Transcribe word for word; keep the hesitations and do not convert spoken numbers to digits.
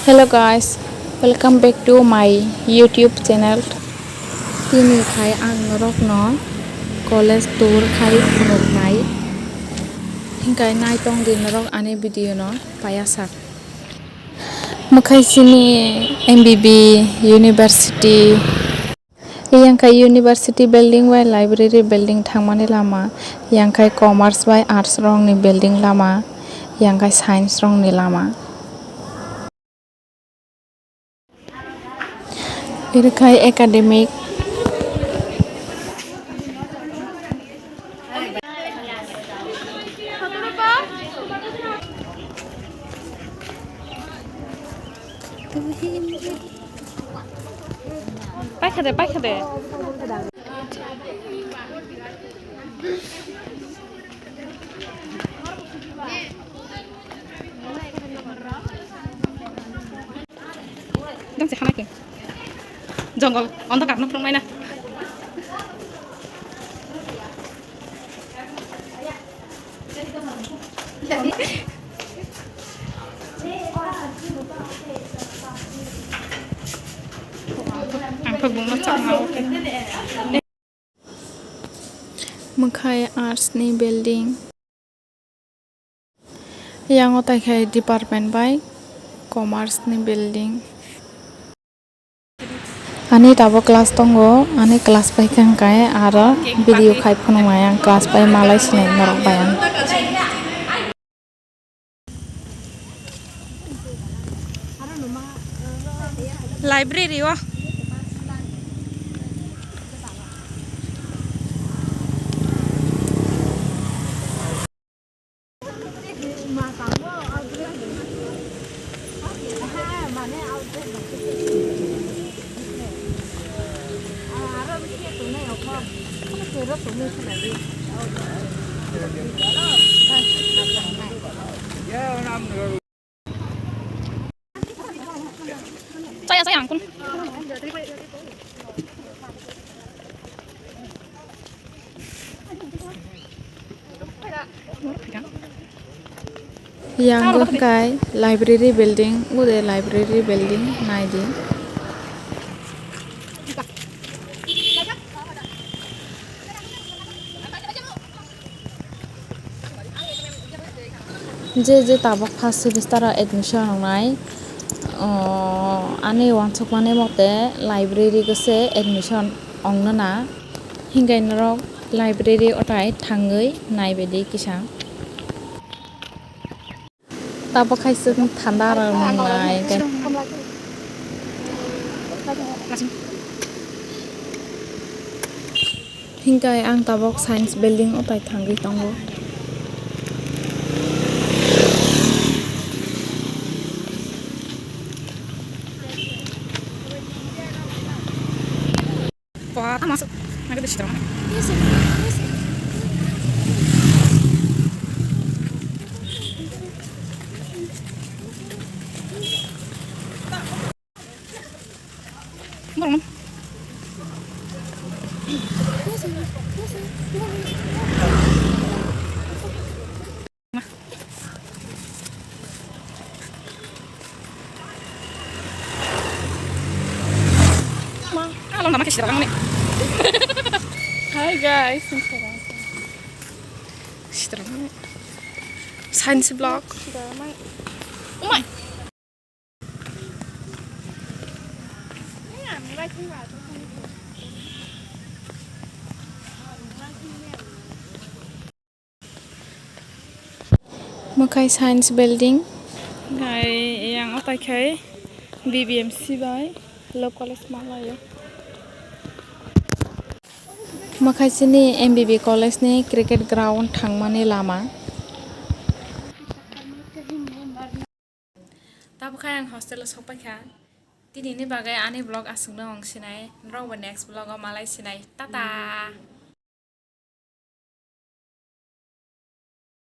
Hello guys, welcome back to my YouTube channel. Tini khai ang norokno college tour khai phunuknai. Hingkai naitong di norok ani video no paya sak. Mwkhai sini M B B University. Yang khe university building bai library building thangmani lama, yang khe commerce bai arts rokni building lama, yang khe science rokni lama. Iri khai academic. Paikha de, paikha de. Dam se khana ke. Jongol, on the karno phung maina. Ang pha bung ma chak ma o ke. Mwkhai arts ni building. Yang o tai khai department bai commerce ni building. Ani tabok class tongo, ani class bai khe hwnkhe aro video khai phunuknai ang, class bai malai sinai norok bai ang. Library o. Saya, saya angkun. Yang wngkha library building, ude library building naidi. Je je tabok first semester o admission wngnai, o, ani uansukmani mote library o se admission wngnana, hinkhai norok library o tai thangwi naibaidi kisa. Tabok hai se thanda rok nai. Hinkhai ang tabok science building o tai thangwi tongo. Wah, masuk. Naga deh, situ. Belum. Ma, ah, long nama ke sirang ni. Hi guys, sirang ni. Science block. Umai. Mwkhai science building. Hai, yang otai khai B B M C bai Law College ma laio. Mwkhai sini M B B College ni cricket ground thangmani lama. Tabuk khai ang hostel o sokpai kha. Tini ni bagwi ani vlog aswk no wng sinai. Norok bo next vlog o malai sinai. Tata.